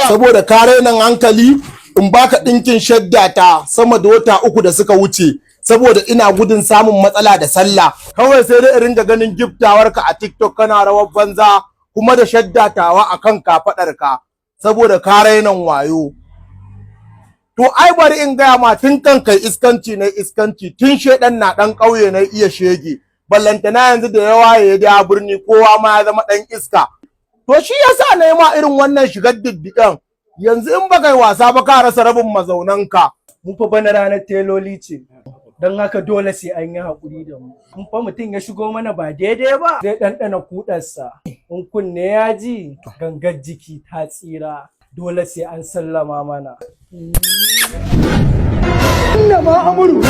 Saboda ka rainan hankali, in baka ɗinkin shadda ta sama da wata 3 da suka wuce, saboda ina gudun samun matsala da sallah. Kawai sai dai in ringa ganin giftawarka a TikTok kana rawar banza kuma da shadda tawa akan kafaɗarka, saboda ka rainan wayo. To ai bari in gaya ma, tun kan kai iskanci na iskanci, tun shedan na ɗan ƙauye na iya shege. Ballantana yanzu da yawa ya da birni, kowa ma ya zama ɗan iska. To shi yasa na yi ma irin wannan shigar diddiƙen. Yanzu in baka yi wasa ba, ka rasa rabin mazaunanka. Mu fa bana ranar teloli ce, don haka dole sai an yi haƙuri da mu. In fa mutum ya shigo mana ba daidai ba, zai ɗanɗana kuɗarsa. In kunne ya ji, gangar jiki ta tsira. Dole sai an sallama mana. Inna ma amuru.